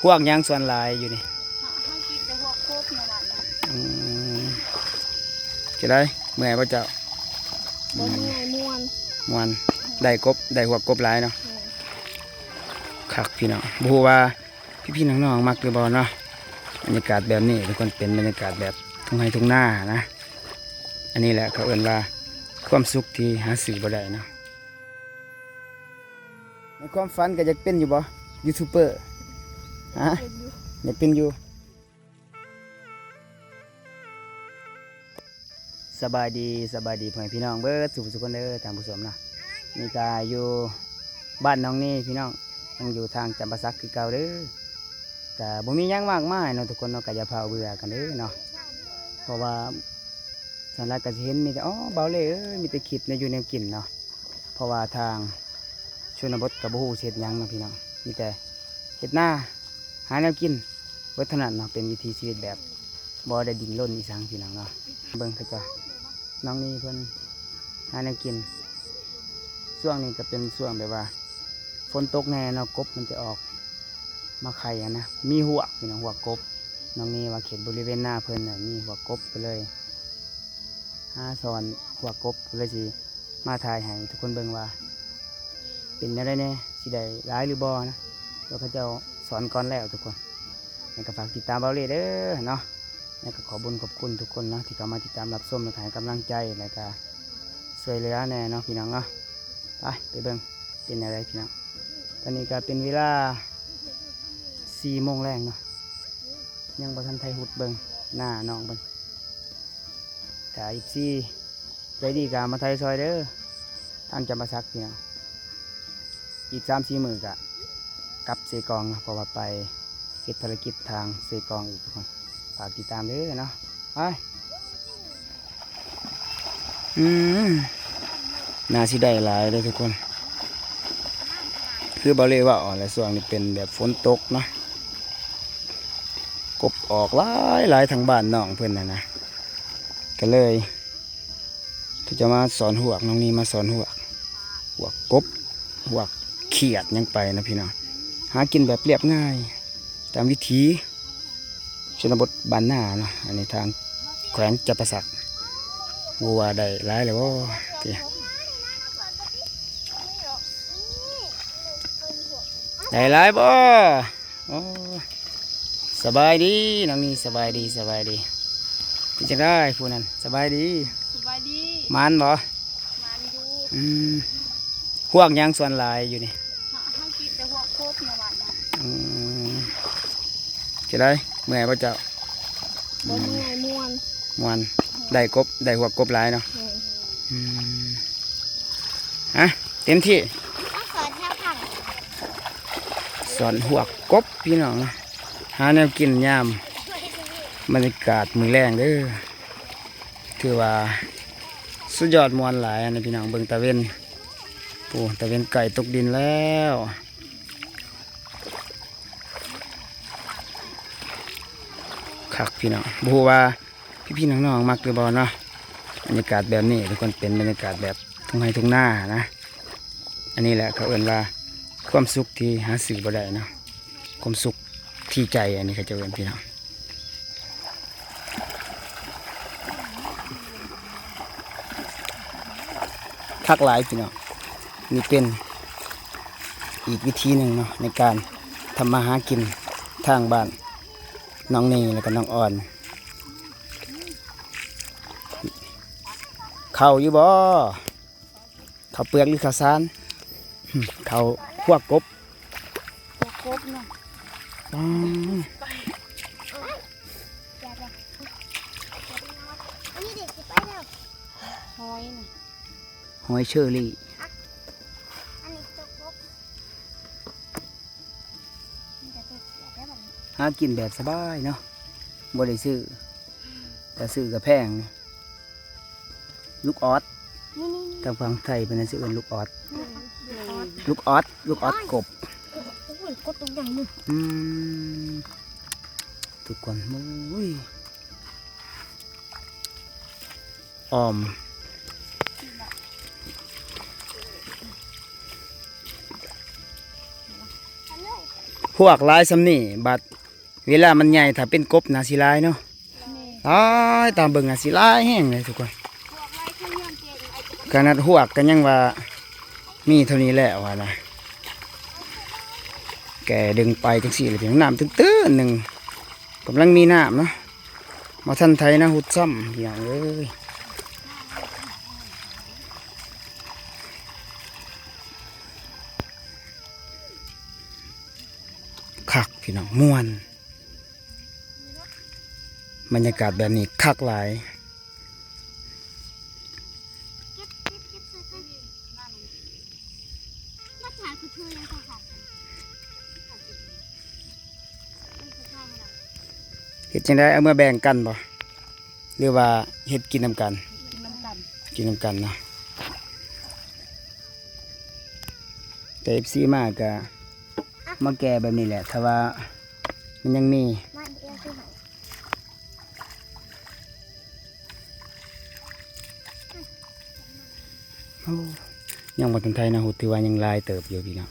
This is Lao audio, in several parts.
ພວກຫຍັງສ່ວນຫຼາຍຢູ່ນີ້? ເຮົາ ເຮົາກິນແຕ່ພວກກົບເນາະບາດນີ້. ອືມ ຈະໄດ້ເມື່ອຍບໍ່ເຈົ້າ? ບໍ່ເມື່ອຍ ມ່ວນ ມ່ວນ ໄດ້ກົບ ໄດ້ພວກກົບຫຼາຍເນາະ. ແມ່ນ ຄັກພີ່ນ້ອງ ບໍ່ຮູ້ວ່າ ພີ່ໆ ນ້ອງໆ ມັກຫຼືບໍ່ເນາະ ບັນຍາກາດແບບນີ້. ທຸກຄົນ ເປັນບັນຍາກາດແບບທົ່ງໄຮ່ທົ່ງນານະ. ອັນນີ້ແຫຼະເຂົາເອີ້ນວ່າຄວາມສຸກທີ່ຫາຊື້ບໍ່ໄດ້ເນາະ. ໃນຄວາມຝັນກໍຢາກເປັນຢູ່ບໍ່ ຢູທູບເບີ? ຮະ? ຢາກເປັນຢູ່. ສະບາຍດີ ສະບາຍດີພໍ່ແມ່ພີ່ນ້ອງເບິດສູ່ຜູ້ສູ່ຄົນເດີທ່ານຜູ້ຊົມເນາະ. ນີ້ກະຢູ່ບ້ານໜອງນີພີ່ນ້ອງ ຍັງຢູ່ທາງຈຳປາສັກຄືເກົ່າເດີ. ກະບໍ່ມີຫຍັງມາກມາຍເນາະທຸກຄົນເນາະ ກະຢ່າຟ້າວເບື່ອກັນເດີເນາະ ເພາະວ່າສ່ວນຫຼາຍກະຊິເຫັນມີແຕ່ ອໍ ບ່າວເລ່ເອີຍ ມີແຕ່ຄລິບແນວຢູ່ແນວກິນເນາະ. ເພາະວ່າທາງຊົນນະບົດກໍບໍ່ຮູ້ຊິເຮັດຫຍັງເນາະພີ່ນ້ອງ ມີແຕ່ເຮັດນາ ຫາແນວກິນເບິດເທົ່ານັ້ນເນາະ. ເປັນວິຖີຊີວິດແບບບໍ່ໄດ້ດິ້ນລົນອີ່ຫຍັງພີ່ນ້ອງເນາະ. ເບິ່ງເຂົາເຈົ້າ ນ້ອງນີເພິ່ນຫາແນວກິນ. ຊ່ວງນີ້ກໍເປັນຊ່ວງແບບວ່າຝົນຕົກແດ່ເນາະ ກົບມັນຈະອອກມາໄຂ່ຫັ້ນນະ ມີຮວກພີ່ນ້ອງ ຮວກກົບ. ນ້ອງນີວ່າເຂດບໍລິເວນນາເພິ່ນນະມີຮວກກົບ ກໍເລີຍຫາສອນຮວກກົບ ກໍເລີຍຊິ ມາຖ່າຍໃຫ້ທຸກຄົນເບິ່ງວ່າເປັນແນວໃດແດ່ ຊິໄດ້ຫຼາຍຫຼືບໍ່ນະ. ແລ້ວເຂົາເຈົ້າສອນກ່ອນແລ້ວທຸກຄົນ. ຍັງກໍຝາກຕິດຕາມບ່າວເລ່ເດີເນາະ. ຍັງກໍຂອບບຸນຂອບຄຸນທຸກຄົນເນາະ ທີ່ເຂົ້າມາຕິດຕາມຮັບຊົມ ແລ້ວກໍໃຫ້ກຳລັງໃຈ ແລ້ວກໍຊ່ວຍເຫຼືອແດ່ເນາະພີ່ນ້ອງເນາະ. ໄປ ໄປເບິ່ງເປັນແນວໃດພີ່ນ້ອງ. ຕອນນີ້ກໍເປັນເວລາສີ່ໂມງແລງເນາະ ຍັງບໍ່ທັນໄທຫຸດເບິ່ງໜ້ານ້ອງເພິ່ນ. ຖ້າເອັຟຊີໃຈດີກໍມາໄຖຊ່ອຍເດີ ທາງຈຳປາສັກພີ່ນ້ອງ. ອີກສາມສີ່ມື້ກໍກັບເຊກອງເນາະ ເພາະວ່າໄປເຮັດພາລະກິດທາງເຊກອງອີກທຸກຄົນ. ຝາກຕິດຕາມເດີເນາະ. ໄປ ອືມ ໜ້າຊິໄດ້ຫຼາຍເດີທຸກຄົນ. ຄືບ່າວເລ່ເວົ້າແຫຼະ ຊ່ວງນີ້ເປັນແບບຝົນຕົກເນາະ ກົບອອກຫຼາຍໆ ທາງບ້ານນ້ອງເພິ່ນນະນະ. ກໍເລີຍ ເຂົາເຈົ້າມາສອນຮວກ ນ້ອງນີມາສອນຮວກ ຮວກກົບ ຮວກຂຽດຫຍັງໄປນະພີ່ນ້ອງ. ຫາກິນແບບລຽບງ່າຍ ຕາມວິຖີຊົນນະບົດບ້ານນາເນາະ. ອັນນີ້ທາງແຂວງຈຳປາສັກ ບໍ່ວ່າໄດ້ຫຼາຍແລ້ວບໍ່ ໄດ້ຫຼາຍບໍ່? ໂອ້ ສະບາຍດີນ້ອງນີ ສະບາຍດີ ສະບາຍດີ. ເປັນຈັ່ງໃດຜູ້ນັ້ນ? ສະບາຍດີ ສະບາຍດີ. ໝານບໍ່? ໝານຢູ່. ອືມ ຮວກຫຍັງສ່ວນຫຼາຍຢູ່ນີ້? ເຮົາ ເຮົາກິນແຕ່ຮວກກົບເນາະບາດນີ້. ອືມ ຈະໄດ້ເມື່ອຍບໍ່ເຈົ້າ? ບໍ່ເມື່ອຍ ມ່ວນ ມ່ວນ. ໄດ້ກົບ ໄດ້ຮວກກົບຫຼາຍເນາະ. ແມ່ນ. ອືມ ຮະ ເຕັມທີ່ ເອົາສອນແຖວຂ້າງ ສອນຮວກກົບພີ່ນ້ອງ ຫາແນວກິນຍາມບັນຍາກາດມື້ແລງເດີ. ຖືວ່າສຸດຍອດມ່ວນຫຼາຍນະພີ່ນ້ອງ. ເບິ່ງຕາເວັນ ໂອ້ ຕາເວັນໃກ້ຕົກດິນແລ້ວ ຄັກພີ່ນ້ອງ. ບໍ່ຮູ້ວ່າ ພີ່ໆ ນ້ອງໆ ມັກຫຼືບໍ່ເນາະ ບັນຍາກາດແບບນີ້. ທຸກຄົນ ເປັນບັນຍາກາດແບບທົ່ງໄຮ່ທົ່ງນານະ. ອັນນີ້ແຫຼະເຂົາເອີ້ນວ່າຄວາມສຸກທີ່ຫາຊື້ບໍ່ໄດ້ເນາະ ຄວາມສຸກທີ່ໃຈ ອັນນີ້ເຂົາເຈົ້າເອີ້ນພີ່ນ້ອງ. ຄັກຫຼາຍພີ່ນ້ອງ. ນີ້ເປັນອີກວິທີໜຶ່ງເນາະ ໃນການທຳມາຫາກິນທາງບ້ານນ້ອງນີ ແລ້ວກໍນ້ອງອອນ. ເຂົ້າຢູ່ບໍ່? ເຂົ້າເປືອກຫຼືເຂົ້າສານ? ເຂົ້າພວກກົບ ພວກກົບເນາະ. ອໍ ຫອຍນະ ຫອຍເຊີຣີ. ຫາກິນແບບສະບາຍເນາະ ບໍ່ໄດ້ຊື້ ຖ້າຊື້ກໍແພງ. ລູກອອດ ນີ້ໆໆ ທາງຝັ່ງໄທເພິ່ນຊິເອີ້ນລູກອອດ. ແມ່ນ ລູກອອດ ລູກອອດ ໂອ້ຍ ກົບ. ໂອ້ຍ ກົບຕົວໃຫຍ່ໜຶ່ງ. ອືມ ທຸກຄົນ ໂອ້ຍ ອ້ອມ. ພວກຫຼາຍສ່ຳນີ້ ບັດເວລາມັນໃຫຍ່ ຖ້າເປັນກົບໜ້າຊິຫຼາຍເນາະ. ຫຼາຍ ຕາມເບິ່ງໜ້າຊິຫຼາຍແຮງເລີຍທຸກຄົນ. ຂະໜາດຮວກກໍຍັງວ່າມີເທົ່ານີ້ແລ້ວວ່ານະ. ແກ່ດຶງໄປຈັ່ງຊີ້ລະ ນ້ຳຕື້ນໆໜຶ່ງ ກຳລັງມີນ້ຳເນາະ. ບໍ່ທັນໄຖນາຮຸດຊ້ຳ ພີ່ນ້ອງເອີຍ. ຄັກ ພີ່ນ້ອງ ມ່ວນ. ບັນຍາກາດແບບນີ້ຄັກຫຼາຍ. ເຮັດຈັ່ງໃດ ເອົາເມືອແບ່ງກັນບໍ່ ຫຼືວ່າເຮັດກິນນຳກັນ? ກິນນຳກັນ ກິນນຳກັນເນາະ. ແຕ່ເອັຟຊີມາກະມາແກ່ແບບນີ້ແຫຼະ ຖ້າວ່າມັນຍັງມີ. ໂອ້ ຍັງບໍ່ທັນໄຖນາຮຸດ ຖືວ່າຍັງຫຼາຍເຕີບຢູ່ພີ່ນ້ອງ.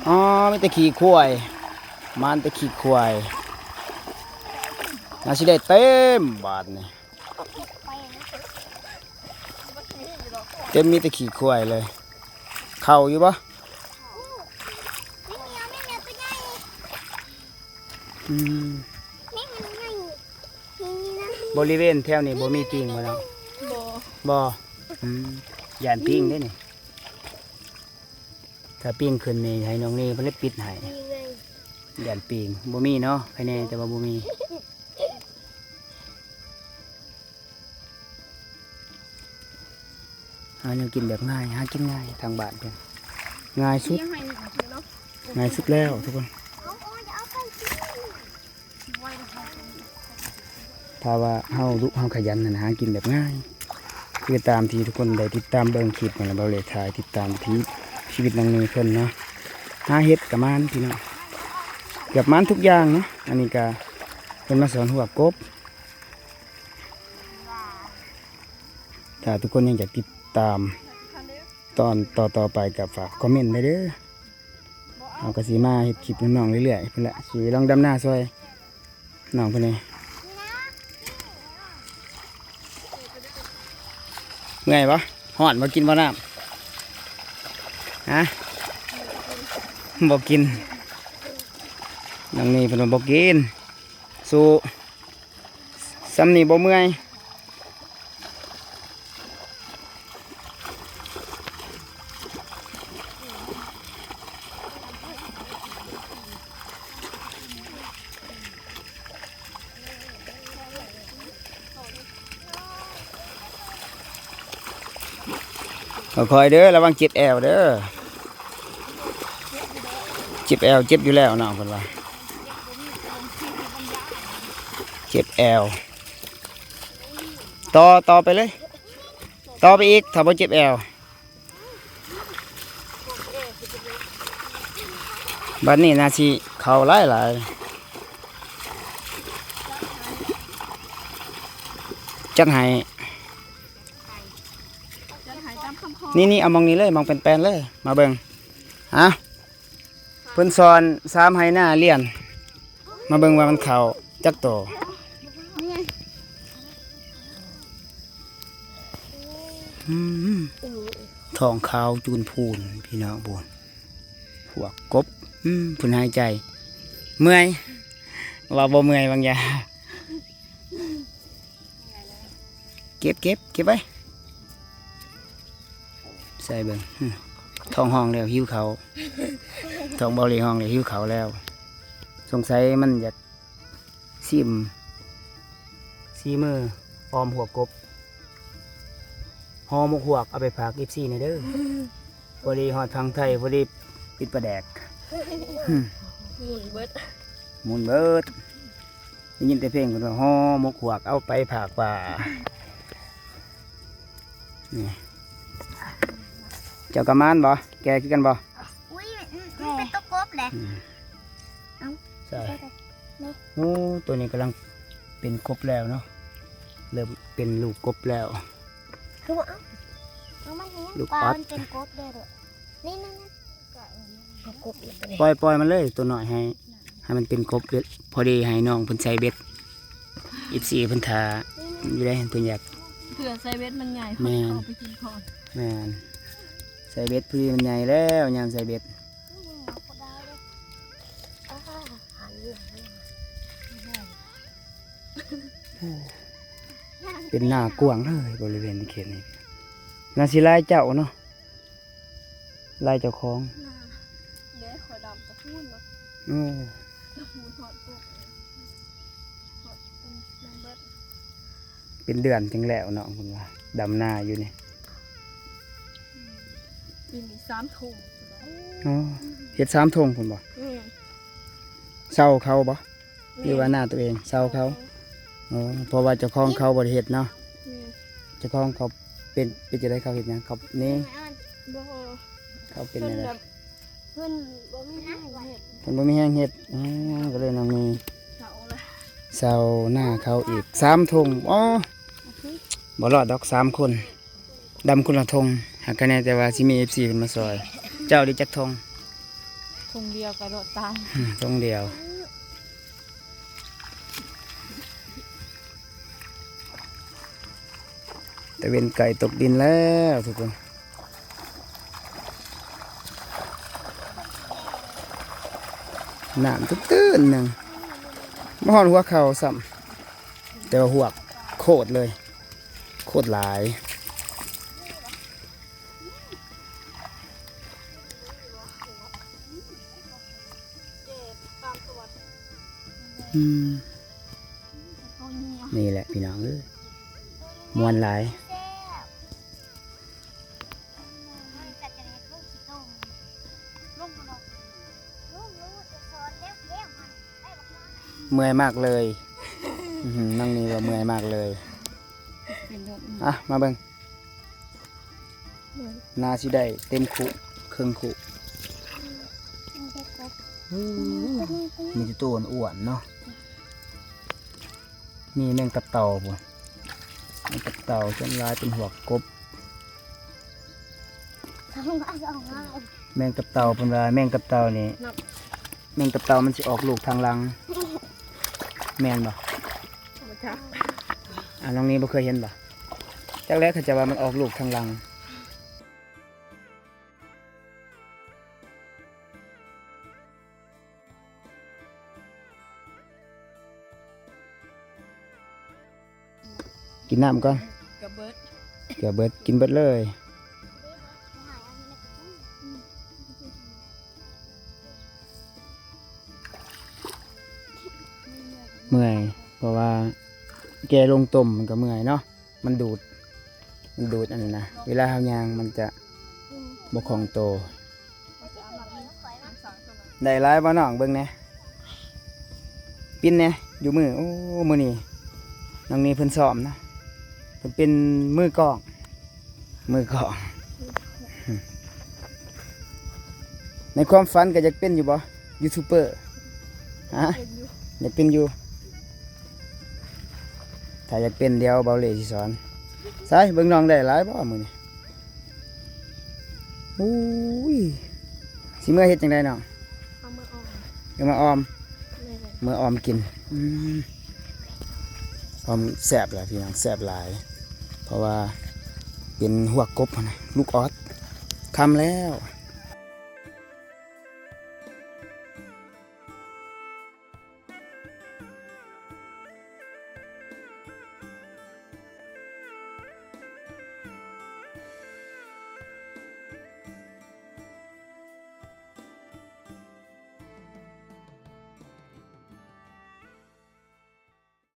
ອໍ ມີແຕ່ຂີ້ຄວາຍ ມານແຕ່ຂີ້ຄວາຍ ໜ້າຊິໄດ້ເຕັມບາດນີ້. ເຕັມ ມີແຕ່ຂີ້ຄວາຍເລີຍ. ເຂົ້າຢູ່ບໍ່? ອືມ ບໍລິເວນແຖວນີ້ບໍ່ມີປິງບໍ່ເນາະ? ບໍ່ ບໍ່. ອືມ ຢ້ານປິງເດ້ນີ້. ຖ້າປິງຂຶ້ນນີ້ໃຫ້ນ້ອງນີເພິ່ນໄດ້ປິດໃຫ້. ຢ້ານປິງ ບໍ່ມີເນາະ ໃຄແນ່ແຕ່ວ່າບໍ່ມີ. ຫາແນວກິນແບບງ່າຍ ຫາກິນງ່າຍ ທາງບ້ານເພິ່ນ ງ່າຍສຸດ ງ່າຍສຸດແລ້ວທຸກຄົນ. ຖ້າວ່າເຮົາດຸ ເຮົາຂະຫຍັນຫັ້ນນະ ຫາກິນແບບງ່າຍ ຄືຕາມທີ່ທຸກຄົນໄດ້ຕິດຕາມເບິ່ງຄລິບຫັ້ນລະ ເບົາເລຖ່າຍ ຕິດຕາມທີ່ຊີວິດນ້ອງນີເພິ່ນເນາະ. ຫາເຫັດກະໝານພີ່ນ້ອງ ເກືອບໝານທຸກຢ່າງເນາະ. ອັນນີ້ກະເພິ່ນມາສອນຮວກກົບ. ຖ້າທຸກຄົນຍັງຢາກຕິດຕາມຕອນຕໍ່ໆໄປ ກໍຝາກຄອມເມັນໄດ້ເດີ. ເຮົາກໍຊິມາເຮັດຄລິບນຳນ້ອງເລື້ອຍໆພຸ້ນແຫຼະ ຊິລອງດຳນາຊ່ອຍນ້ອງເພິ່ນແດ່. ເມື່ອຍບໍ່? ຮ້ອນບໍ່? ກິນບໍ່ນ້ຳ? ຮະ? ບໍ່ກິນ. ນ້ອງນີເພິ່ນວ່າບໍ່ກິນ. ສູ້. ສ່ຳນີ້ບໍ່ເມື່ອຍ. ຄ່ອຍໆເດີ ລະວັງເຈັບແອວເດີ. ເຈັບແອວ ເຈັບຢູ່ແລ້ວນ້ອງເພິ່ນວ່າ ເຈັບແອວ. ຕໍ່ ຕໍ່ໄປເລີຍ ຕໍ່ໄປອີກ ຖ້າບໍ່ເຈັບແອວ. ບັດນີ້ໜ້າຊິເຂົ້າຫຼາຍໆ. ຈັດໃຫ້ ນີ້ໆ ເອົາໝ່ອງນີ້ເລີຍ ໝ່ອງແປນໆເລີຍ ມາເບິ່ງ. ຮະ? ເພິ່ນສອນສາມໄຮ່ນາລຽນ ມາເບິ່ງວ່າມັນເຂົ້າຈັກໂຕ. ອືມ ທ້ອງຂາວຈູນພູນ ພີ່ນ້ອງພຸ້ນ ພວກກົບ. ອືມ ເພິ່ນຫາຍໃຈ ເມື່ອຍ ວ່າບໍ່ເມື່ອຍບາງຢ່າ. ເກັບ ເກັບ ເກັບໄວ້ ໃສ່ເບິ່ງ. ອືມ ທ້ອງຮ້ອງແລ້ວ ຫິວເຂົ້າ ທ້ອງເບົາເລຮ້ອງແລ້ວ ຫິວເຂົ້າແລ້ວ. ສົງໄສມັນຢາກຊີມ ຊີມື ອອມຫົວກົບ ຫໍ່ໝົກຫວກ ເອົາໄປຝາກເອັຟຊີແດ່ເດີ. ພໍດີຮອດຝັ່ງໄທ ພໍດີປິດປາແດກ. ໝຸ່ນເບິດ ໝຸ່ນເບິດ. ໄດ້ຍິນແຕ່ເພງເພິ່ນວ່າຫໍ່ໝົກຫວກ ເອົາໄປຝາກປ້າ. ນີ້ ເຈົ້າກະໝານບໍ່? ແກ່ຄືກັນບໍ່? ອຸ້ຍ ມັນ ມັນເປັນຕົວກົບແຫຼະ. ອືມ ເອົ້າ ໃສ່ ໃສ່ ເນາະ ໂອ້ ໂຕນີ້ກຳລັງເປັນກົບແລ້ວເນາະ ເລີ່ມເປັນລູກກົບແລ້ວ ຄືວ່າ ເອົາ ເອົາມັນເຮັດຫຍັງ ລູກອອດ ປາມັນເປັນກົບເດ້ ນີ້ໆໆ ເອົາກົບມາ ປ່ອຍ ປ່ອຍມັນເລີຍ ໂຕນ້ອຍ ໃຫ້ ໃຫ້ມັນເປັນກົບ ພໍດີໃຫ້ນ້ອງເພິ່ນໃສ່ເບັດ ເອັຟຊີ ເພິ່ນຖ້າຢູ່ໃດ໋ ເພິ່ນຢາກ ເພື່ອໃສ່ເບັດມັນໃຫຍ່ ແມ່ນ ເຂົາໄປກິນກ່ອນ ແມ່ນ ໃສ່ເບັດພໍດີມັນໃຫຍ່ແລ້ວ ຍາມໃສ່ເບັດ ເປັນນາກວ້າງເລີຍ ບໍລິເວນເຂດນີ້ ໜ້າຊິຫຼາຍເຈົ້າເນາະ ຫຼາຍເຈົ້າຂອງ ນາ ເດ້ ຂ້ອຍດຳຕະປູນເນາະ ໂອ້ ຕະປູນຮອດກົກ ຮອດ ເປັນເດືອນຈຶ່ງແລ້ວເນາະ ເພິ່ນວ່າ ດຳນາຢູ່ນີ້ ປີນີ້ສາມທົ່ງ ອໍ ເຮັດສາມທົ່ງພຸ້ນບໍ່? ແມ່ນ ເຊົ່າເຂົາບໍ່? ແມ່ນ ຫຼືວ່ານາຕົວເອງ? ເຊົ່າເຂົາ ເຊົ່າເຂົາ ອໍ ເພາະວ່າເຈົ້າຂອງເຂົາບໍ່ໄດ້ເຮັດເນາະ ແມ່ນ ເຈົ້າຂອງເຂົາເປັນ ເປັນຈັ່ງໃດ ເຂົາເຮັດຫຍັງ ເຂົາເນ ບໍ່ ເຂົາເປັນຈັ່ງໃດ ເພິ່ນແບບ ເພິ່ນບໍ່ມີແຮງເຮັດ ເພິ່ນບໍ່ມີແຮງເຮັດ ອໍ ກໍເລີຍນ້ອງມີ ເຊົ່ານາເຂົາອີກສາມທົ່ງ ອໍ ບໍ່ລອດດອກສາມຄົນ ດຳຄົນລະທົ່ງ ຫາກະແນ່ແຕ່ວ່າຊິມີເອັຟຊີເພິ່ນມາຊ່ອຍ ເຈົ້າໄດ້ຈັກທົ່ງ? ທົ່ງດຽວກໍໂລດຕາຍ ອືມ ທົ່ງດຽວ ຕາເວັນໃກ້ຕົກດິນແລ້ວທຸກຄົນ ນ້ຳຕື້ນໆໜຶ່ງ ບໍ່ຮອດຫົວເຂົ່າຊ້ຳ ແຕ່ວ່າຮວກໂຄດເລີຍ ໂຄດຫຼາຍ ອືມ ນີ້ແຫຼະພີ່ນ້ອງເອີຍ ມ່ວນຫຼາຍ ເມື່ອຍມາກເລີຍ ອືມ ນ້ອງນີ້ວ່າເມື່ອຍມາກເລີຍ ອ່ະ ມາເບິ່ງ ໜ້າຊິໄດ້ເຕັມຄຸ ເຄິ່ງຄຸ ມີແຕ່ໂຕອ້ວນໆເນາະ ມີແມງຕັບເຕົ່າພຸ້ນ ແມງຕັບເຕົ່າ ສ່ວນຫຼາຍເປັນຮວກກົບ ແມງຕັບເຕົ່າ ເພິ່ນວ່າແມງຕັບເຕົ່ານີ້ ແມງຕັບເຕົ່າມັນຊິອອກລູກທາງຫຼັງ ແມ່ນບໍ່? ບໍ່ຈັກ ອ່າ ນ້ອງນີ້ບໍ່ເຄີຍເຫັນບໍ່? ຈັກແຫຼະ ເຂົາເຈົ້າວ່າມັນອອກລູກທາງຫຼັງ. ກິນນ້ຳກ່ອນ ເກືອບເບິດ ເກືອບເບິດ ກິນເບິດເລີຍ ເມື່ອຍ ເພາະວ່າແກ່ລົງຕົ້ມມັນກໍເມື່ອຍເນາະ. ມັນດູດ ມັນດູດອັນນັ້ນນະ ເວລາເຮົາຍ່າງມັນຈະບໍ່ຄ່ອງໂຕ. ໄດ້ຫຼາຍບໍ່ນ້ອງ ເບິ່ງແດ່ ປິ່ນແດ່ ຢູ່ມື. ໂອ້ ມື້ນີ້ນ້ອງນີເພິ່ນຊ້ອມນະ ເພິ່ນເປັນມືກ້ອງ ມືກ້ອງ. ໃນຄວາມຝັນກໍຢາກເປັນຢູ່ບໍ່ ຢູທູບເບີ? ຮະ? ເປັນຢູ່ ຢາກເປັນຢູ່. ຖ້າຢາກເປັນ ດຽວເບົາເລ່ຊິສອນ. ໃສ ເບິ່ງນ້ອງໄດ້ຫຼາຍບໍ່ມື້ນີ້? ໂອ້ຍ ຊິເມືອເຮັດຈັ່ງໃດນ້ອງ? ເອົາມາອອມ ເອົາມາອອມ ແມ່ນ ເມືອອອມກິນ. ອືມ ອອມແຊບຫຼາຍພີ່ນ້ອງ ແຊບຫຼາຍ ເພາະວ່າເປັນຮວກກົບຫັ້ນນະ ລູກອອດ. ຄ່ຳແລ້ວ